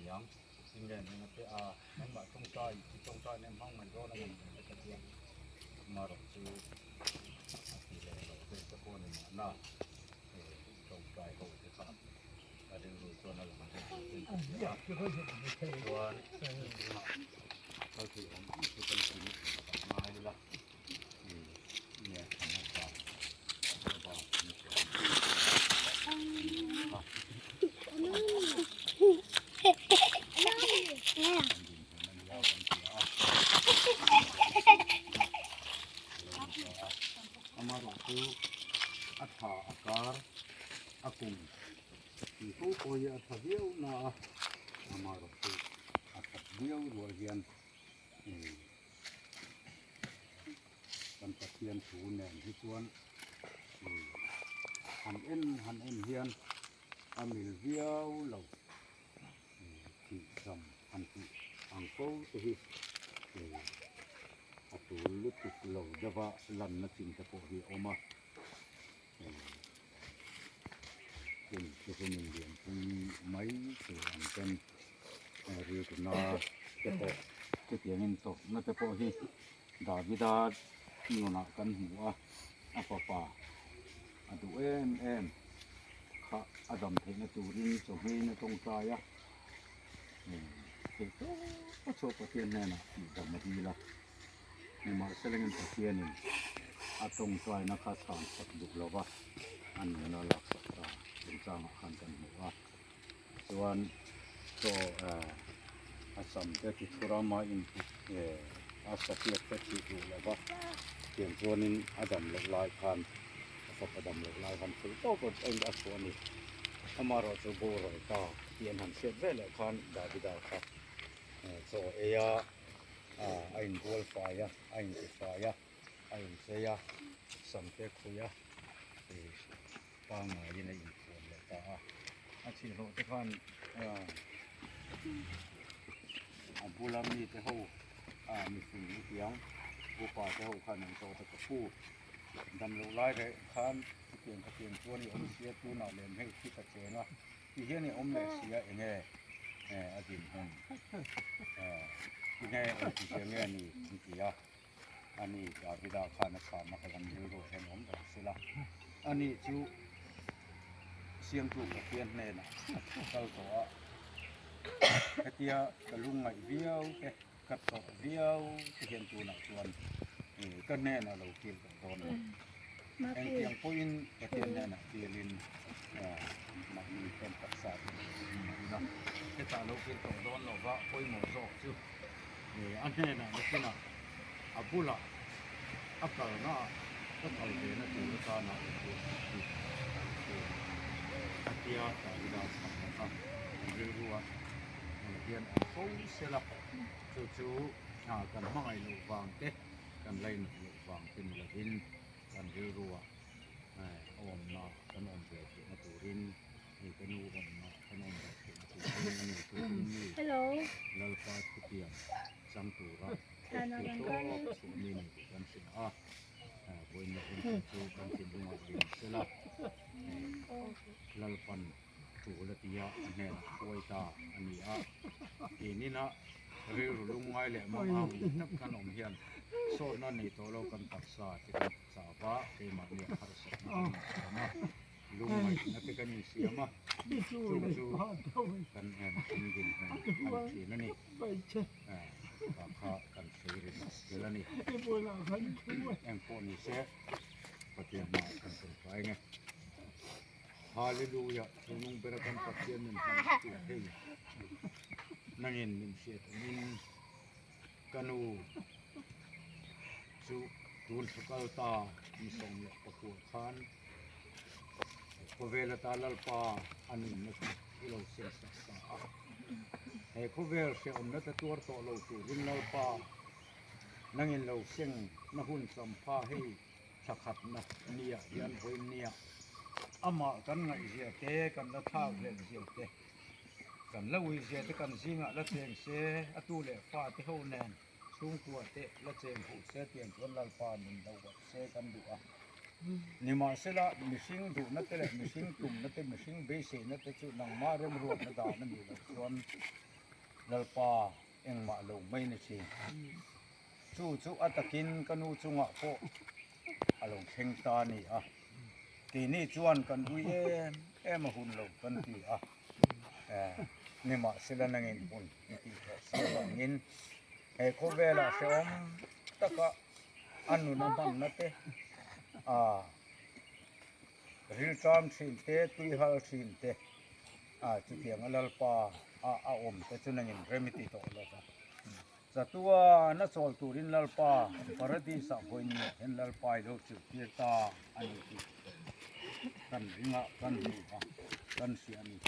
niang tinge nena te a nangmah tawngtai i tawngtai na hmang mai dawn a ni tih te ka tia amarawh chu a ti leh lo deuh te pawh a ni mahna tawngtai ho te kha a rilru chuan a lang deuh deuh in ka hria a chuan tunah kal thei awm ang chu kan ti tak ngai ila nge a hmasa ba ni chuan a Amarawh chu a tha a kar a kum tih fo pawh hi a tha viau na a, amarawh chu a that viau rual hian kan Pathian thu nen hi chuan han en han en hian a mil viau lo tih zam han tih ang fo te hi a tul lutuk lo deuha lanna chin te pawh hi a awm a hun chu hun inlianpui mai tur ang ten rilruna te pawh chutiangin tawpna te pawh hi Davida nunah kan hmu a a fapa a duh em em kha a dam theihna turin chawhmeiin a tawngtai a theih tawp a chhuah Pathian hnenah tihdam a dil a nimahselangin Pathianin a tawngtaina kha chhan sak duh lova a nuna laksak ta chungchangah khan kan hmu a chuan chaw a sam te ti thur a mah in a satliak te thih duh lova tiang chuanin a dam loh lai khan a fapa dam loh lai khan thei tawk a chhuah a ni amaherawhchu boral ta tih an han hriat veleh khan Davida kha chaw ei a a inbual fai a a inti fai a a inchei a sam te khuih a pangaiin a inthuam leh ta a a chhilhlawh te khan a bula mite ho mifing hetiang upa te ho khan an zawt a ka pu damloh lai reh khan chutiang khatiang chuan i awm sia tunah lem hei thi ka cheng a ti hian i awm leh sia enge a dinhmun tinge engtizia nge ni an ti a. Ani Davida khan a chhahna kha kan rilru ah hian awm reng sela, ani chu Siamtu Pathian hnenah a kal tawh a, hetia ka lungngaih viau te, ka tawrh viau te hian tunah chuan ka hnenah lo kir tawh dawn a ni. Engtiang pawhin Pathian hnenah kilin mahni pen taksa te ila, hetah lo kir tawh dawn lova pawimawh zawk chu. A hnenah nakinah a bulah a kalna ah ka kal ve na tur atana inbuat chu an hria a tia Davida chhakna kha an rilru a hian an fo sel a, chu chu kan hmangaih loh vang te kan lainat loh vang te ni lovin kan rilru ah awmna kan awm ve theihna turin Hei ka nu awmna kan awm ve theihna tur hi a ni chu in mi Lalpa thutiam chang tura thei tawp chhuah mi ni tih kan hria a, vawiin leh hun khat chu kan thinlungah lian sela Lalpan tul a tia a hnenah hruai ta a ni a, keinin a rilru lungngai leh mangang tak kan awm hian sawtna nei tawh lo kan taksa te kan chau va, keimahni a harsatna kan insiam a. Lungngaihna te kan insiam a, chu chu kan en an din hmun a ni thin a ni. Kha kha kan sawi ri mak zel a ni. Eng pawh ni se Pathian hmaah kan tawngtai nge. Hallelujah, Chungnung bera kan Pathian min hmang tu hei nangin min hriat awmin ka nu chu tun thla kal ta ni 14 khan Khawvel ata Lalpa a nunna chu i lo siam sak ta a. He khawvel hrehawmna te tuar tawh lo turin Lalpa nangin lo seng na hun champha hei thla khatna nia hian vawiin nia amah kan ngaihzia te kan la thlak hlelh zia te kan la uizia te kan zingah la cheng se a tu leh fa te ho nen Chhungkua te la cheng huh se tiang chuan Lalpa min lo vat se kan duh a. Nimahsela, mihring duhna te leh mihring tumna te, mihring beiseina te chu nangmah remruatna dan a nih loh chuan. Lalpa engmah lo mai ni thin. Chu chu a takin ka nu chungah pawh a lo thleng ta a ni a, keini chuan kan ui em em a hun lo kan ti a, nimahsela nangin hun i tih tawh si avangin he khawvelah hrehawm taka a nun a hmanna te a rilṭam thin te, tuihal thin te a chutiang a Lalpa a a awm te chu nangin rem i ti tawh lo va. Chatuan a chawl turin Lalpa Paradis ah vawiin ni ah hian Lalpa i lo chilhtir ta a ni tih kan ring a, kan hmu a, kan hria a ni.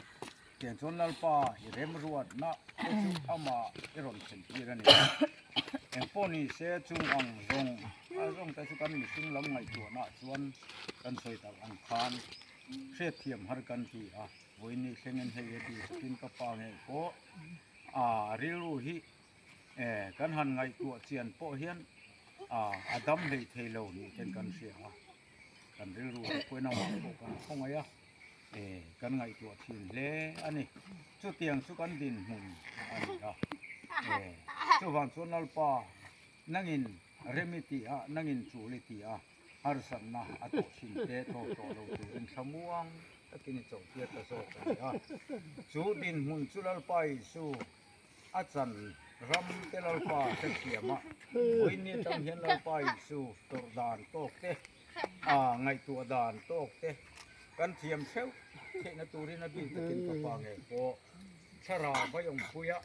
Tiang chuan Lalpa i remruatna te chu amah i rawn thlentir a ni. Engpawh ni se chung ang zawng a zawng te chu kan mihring lam ngaihtuahna ah chuan kan sawi tak ang khan hriatthiam har kan ti a, vawiin ni thlengin hei a ti takin ka pa ngei pawh a rilru hi kan han ngaihtuah chian pawh hian a dam hlei thei lo ni ten kan hria a, kan rilru te pawhin amah pawh kan khawngaih a, kan ngaihtuah thin hle a ni. Chutiang chu kan dinhmun a ni a, chuvang chuan Lalpa nangin rem i ti a, nangin chul i ti a, harsatna a tawh thin te tawk tawh lo turin thlamuang takin i chawhtir ta zawk a ni a. Chu dinhmun chu Lalpa Isu a chan ram te Lalpa hrethiam a, vawiin atang hian Lalpa Isu tawrh dan tawk te, a ngaihtuah dan tawk te kan thiam theuh theihna turin a bik takin ka pa ngei pawh thlarau vaiawmpuia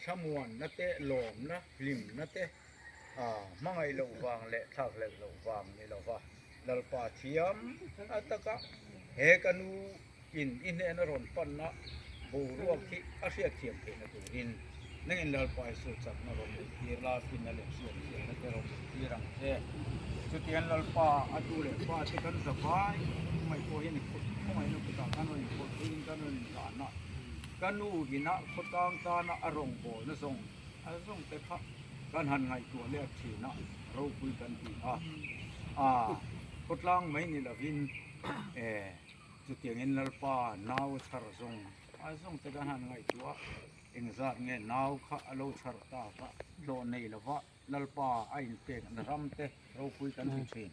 thlamuanna te, lawmna, hlimna te, hmangaih loh vang leh thlakhlelh loh vang ni lova Lalpa thiam a taka he ka nu in i hnena rawn panna boruak hi a hriatthiam theihna turin nangin Lalpa i su chakna rawn intir la, finna leh hriatthiamna te rawn intir ang che. Chutiang Lalpa a tu leh fa te kan za vai mai pawh hian i khawngaihna kutah kan rawn inkhawlh theihin kan rawn inhlan a, ka nu ina khawtlang tana a rawngbawlna zawng A zawng te kha kan han ngaihtuah leh thin a, ropui kan ti a. A khawtlang mai ni lovin e chutiangin Lalpa nau a chhar zawng a zawng te kan han ngaihtuah a, engzat nge nau kha a lo chhar tak a, hlawh nei lova Lalpa a inpekna ram te ropui kan ti thin.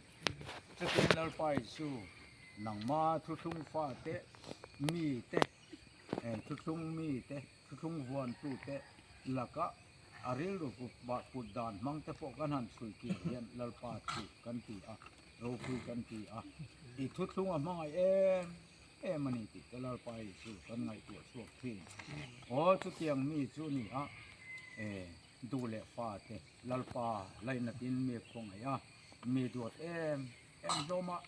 Chutiangin Lalpa Isu nangma thuthlung fate mi te thuthlung mi te Thuthlung vuantute laka a rilru put dan hmang te pawh kan han chhui kir hian Lalpa thu kan ti a, ropui kan ti a, i thuthlung a hmangaih em em a ni tih te Lalpa Isu kan ngaihtuah chhuak thin. Aw chutiang mi chu ni a, e duh leh fa te Lalpa lainatin mi khawngaih a, mi duat em em hlawm a,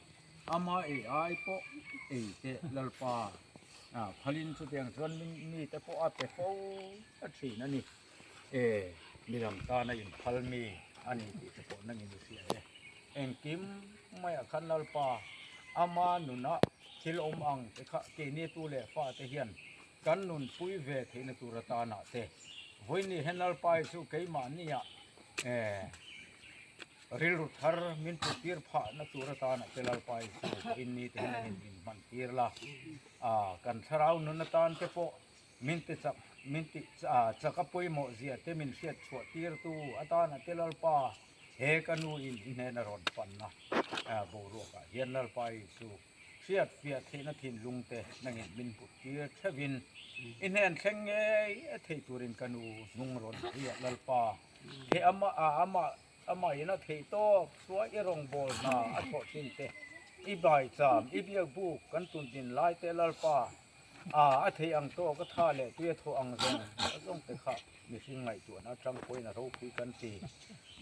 ama ei ai pawh ei teh Lalpa phalin chutiang chuan mi te pawh a pe fo a thin a ni. E midang tana inphal mi a ni tih te pawh nangin i hria e. Engkim maiah khan Lalpa ama nuna thil awm ang te kha keini tu leh fa te hian kan nunpui ve theihna tur atanah te vawiin hian Lalpa hi chu keimahniah e Rilru thar min put tir phahna tur atana te Lalpa i chu in ni te hian an in hman tir la. A kan thlarau nun atan te pawh min ti chak min ti chak a pawimawh zia te min hriat chhuah tir tu atana te Lalpa he ka nu in i hnena rawn panna boruak ah hian Lalpa i chu hriat fiah theihna thinlung te nangin min put tir theuhin i hnen thleng ngei a thei turin ka nu hnung rawn hriat Lalpa he ama ama Amah in a theih tawk chuan i rawngbâwl hna a thawh thin te, i baicham, i biakbuk kan tun din lai te Lalpa a a theih ang tawk a tha leh tui a thawh ang zawng a zawng te kha mihring ngaihtuahna atang pawhin a ropui kan ti.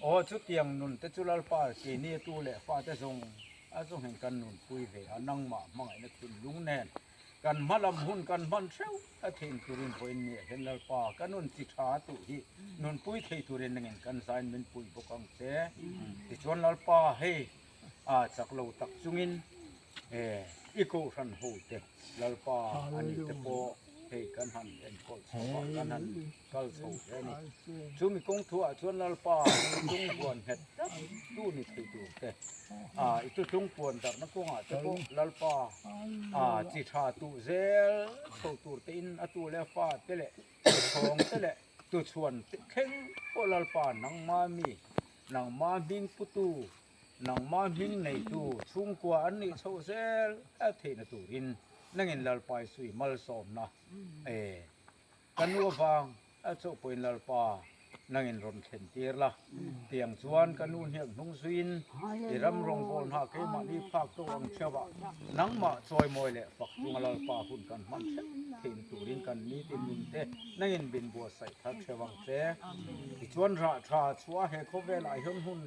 Aw chutiang nun te chu Lalpa keini tu leh fate zawng a zawng hian kan nunpui ve a, nangmah hmangaihna thinlung nen Kan hma lam hun kan hman hreuh a theih turin vawiin ni ah hian Lalpa ka nun chi tha tuh hi nunpui thei turin nangin kan zain min pui bawk ang che. Tichuan Lalpa hei a chak lo tak chungin i kohhran ho te Lalpa a ni te pawh. Hei kan han enkawl chho a, kan han kal chho hle a ni. Chumi kawng thuah chuan Lalpa tung huan nghet tak tu ni thei tur te, ah i tutlung puan darhna kawngah te pawh Lalpa ah chi tha tuh zel chho tur te in a tu leh fa te leh chhawng te leh tuchhuan te thleng pawh Lalpa nangma mi, nangma hming putu, nangma hming neitu chhungkua an nih chhoh zel a theihna turin nangin Lalpa i sui malsawmna e. Ka nu avang a chauh pawhin Lalpa nangin rawn thlen tir la, tiang chuan ka nu hniak hnung zuiin i ram rawngbâwl hna keimahni phak tawh ang theuh ah nangmah chawimawi leh fak chunga Lalpa hun kan hman hrep theihna turin kan nitin nun te nangin bin buatsaih thar theuh ang che. Tichuan rah tha chhuah he khawvelah hian hun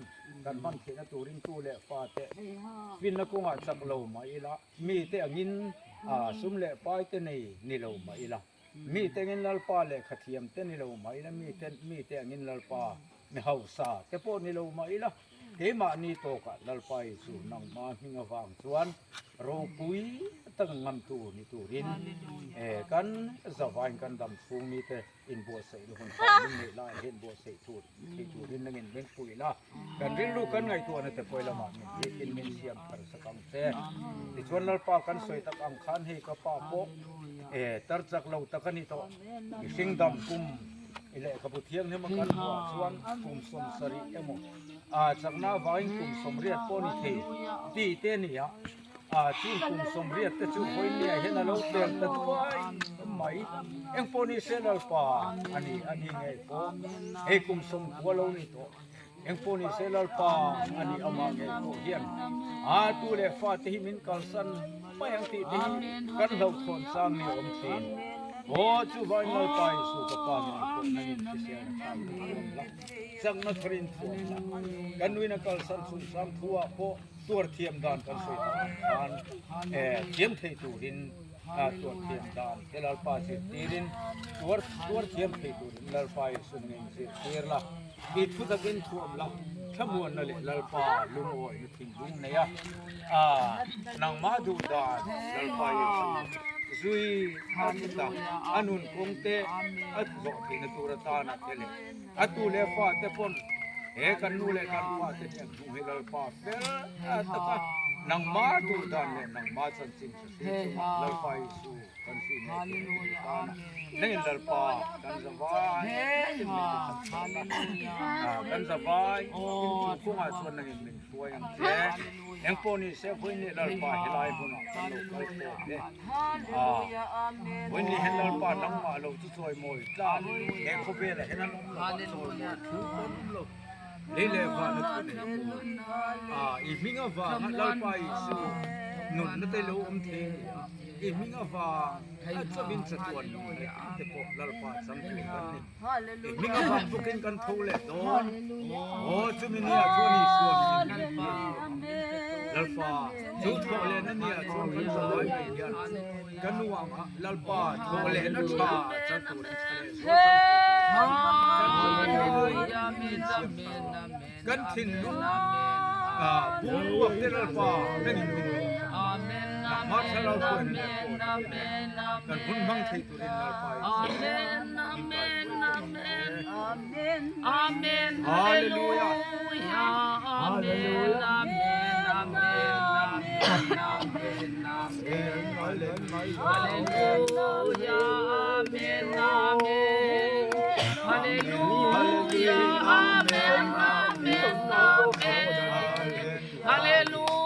kan hman theihna turin tu leh fa te finna kawngah chak lo mah ila mite angin sum leh pai te nei ni lo mah ila. Mite angin Lalpa lehkha thiam te ni lo mah ila, mite mite angin Lalpa mi hausa te pawh ni lo mah ila, keimahni tawkah Lalpa i chu nangma hming avang chuan ropui tak ngamtu ni turin kan zavain kan dam chhung mite inbuatsaih na hun tha min neih laiah hian buatsaih tur thei turin nangin min puih la, kan rilru kan ngaihtuahna te pawi lamah min biakin min siam thar sak ang che. Tichuan Lalpa kan sawi tak ang khan hei ka pa pawh e tar chak lo tak a ni tawh, mihring dam kum i lehkhabu thianghlim a kan hmuh ah chuan kum 70 emaw a chakna avangin kum 80 pawh a ni thei tih te a ni a. A chung kum 80 te chu vawinia hian a lo pel ta duai mai. Engpawh ni se Lalpa a ni a ni ngei pawh hei kum 90 lo ni tawh. Engpawh ni se Lalpa a ni amah ngei pawh hian a tu leh fa te hi min kalsan mai ang tih te hi kan hlauhthawn chang ni a awm thin. Aw chuvangin Lalpa Jesu ka pa ngei pawh nangin hrisel na tha in thuam la, chakna tharin thuam la, kan nuin a kalsan chungchang thu ah pawh Tuar thiam dan kan sawi tak ang khan thiam thei turin tuar thiam dan te Lalpa zirtirin tuar tuar thiam thei turin Lalpa Jesu nangin zirtir la, i thu takin thuam la, thlamuanna leh Lalpa lungawina thinlung nei a, nangmah duh dan Lalpa Jesu zui a chuta a nun kawng te a zawh theihna tur atana te leh a tu leh fa te pawn he kan nu leh kan pa te hian hmuh hi Lalpa fel tak a, nangmah duh dan leh nangmah chanchin hre hre chungah Lalpa Isu kan zui ngei tur a ni tan a, nangin Lalpa kan zavai in min ti chak chhuak a, kan zavai in chung kawngah chuan nangin min hruai ang che, engpawh ni se vawiin leh Lalpa helai hmunah kan lo kal khawm e. Vawiin hian Lalpa nangmah lo chu chawimawi tlak he khawvelah hian an awm lo a, chawimawi thu pawh an awm lo. Lei leh vana thu nei pawh i hming avanga Lalpa Isu nunna te lo awm thei a ni a, i hming avang a chauhin chatuan nunna te pawh Lalpa chang tur kan ni. I hming avang bawkin kan tho leh dawn. Aw, chumi niah chuan Isua hmingin min hmuh ang. Lalpa, chu thawh lehna niah chuan kan zawlai mai hian ka nu angah Lalpa thawh lehna tha chang turin tha leh zual chang thei turin kan zawlai min siam thar a. Kan thinlung pumruak te Lalpa nangin min hmuh khat a, nangmah thlarau hruaina leh pawhna te nen kan hun hmang thei turin Lalpa i chuan min kaihruai bawk ang che. Hallelujah!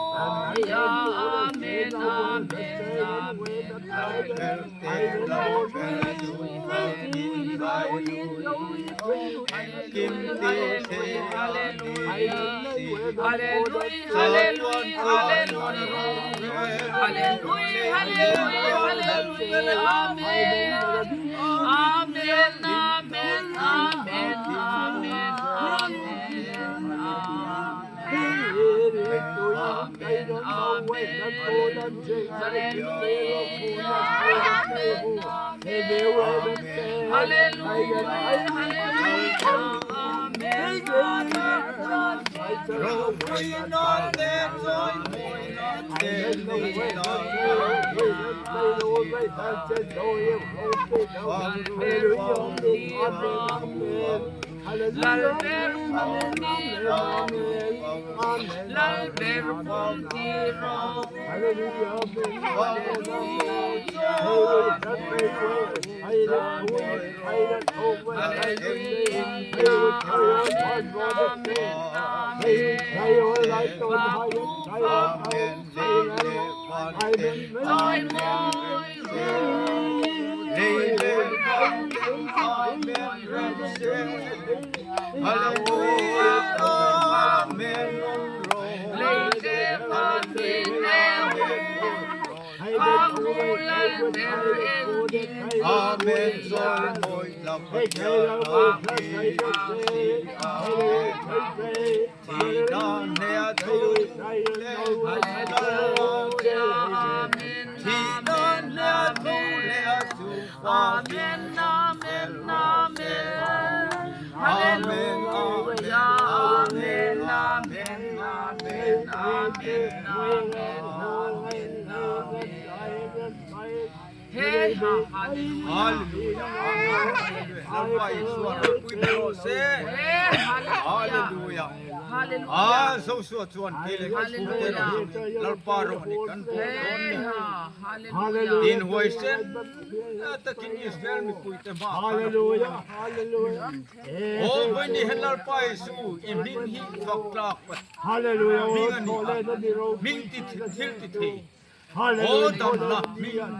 Aw damna hming,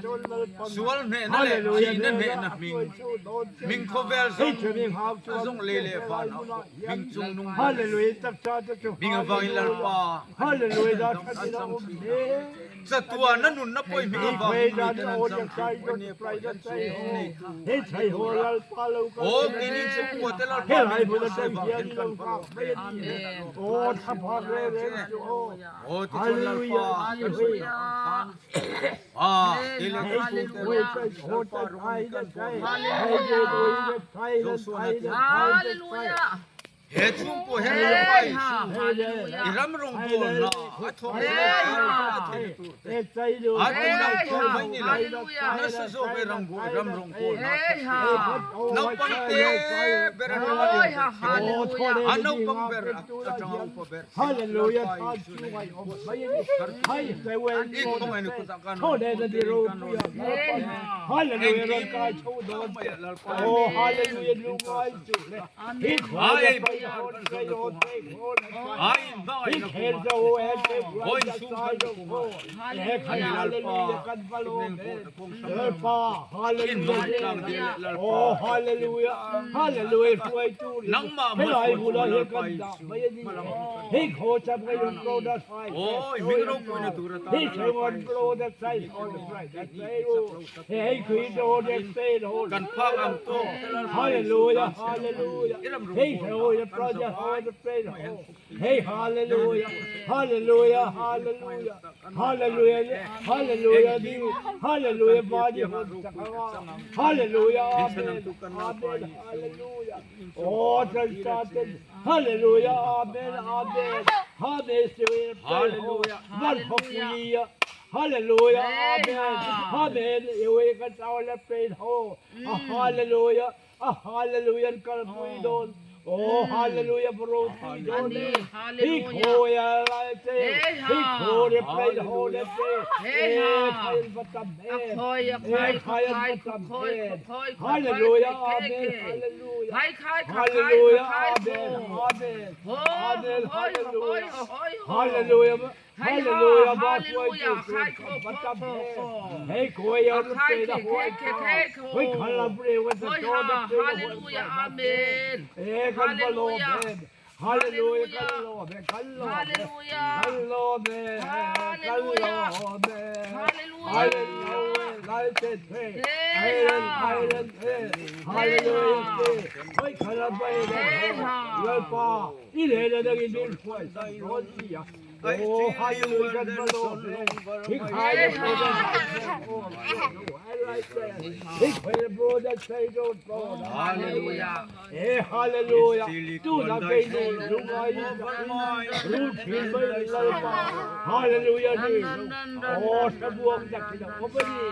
sual hnehna leh thihna hnehna hming, hming khawvel zawng zawng lei leh van ah pawh hming chung nung ber hming avangin Lalpa an dang an chang thin a. Chatuana nunna pawh i hming avangin miten an chang thin pawh i pawh hian chu hming neitu an ni tur a. Aw keini chhungkua te Lalpa hming pawh sawi vang hian kan va lawm em. Aw tichuan Lalpa kan sawi tak ang khan a kei leh ka chhungte Lalpa rawng ani kan bawl Joshua na ti he chhungkua hian Lalpa Isu i ram rawng bawl hna a thawk zel a theihna tur te a tunah tur mai ni lo nasa zawk e ram rawng bawl hna thawk tur naupang te ber atanga lian ber thleng a naupang ber atanga upa ber Hallelujah Kan phak ang tawk te Lalpa I ram rawngbawl kan zavai Hey hallelujah hallelujah hallelujah hallelujah hallelujah hallelujah body hallelujah amen amen hallelujah oh hallelujah amen amen hallelujah hallelujah hallelujah amen amen hallelujah A hallelujah an kalpui dawn. Oh hallelujah ropui dawn e. Hi khawi a lai te. Hi khawi play ho le te. E khai an va tam em. E khai an va tam em. Hallelujah amen hallelujah. Hallelujah amen amen. Amen hallelujah. Hallelujah. Hallelujah ba huai tu tu ba tam he hei khuai a lu pe da huai ka hoi khal a bre wa sa to da pe da huai amen e kan ba lo be hallelujah kan lo be kan lo be kan lo be kan lo be hallelujah lai te the hallelujah hallelujah hoi khal a bre da lalpa i le da dang in dul huai sa ron si a Oh, hallelujah, hallelujah. Tu na kei ni lungai ru thin mai lalpa. Hallelujah ni. Oh, sabuang tak kina obani.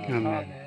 Amen.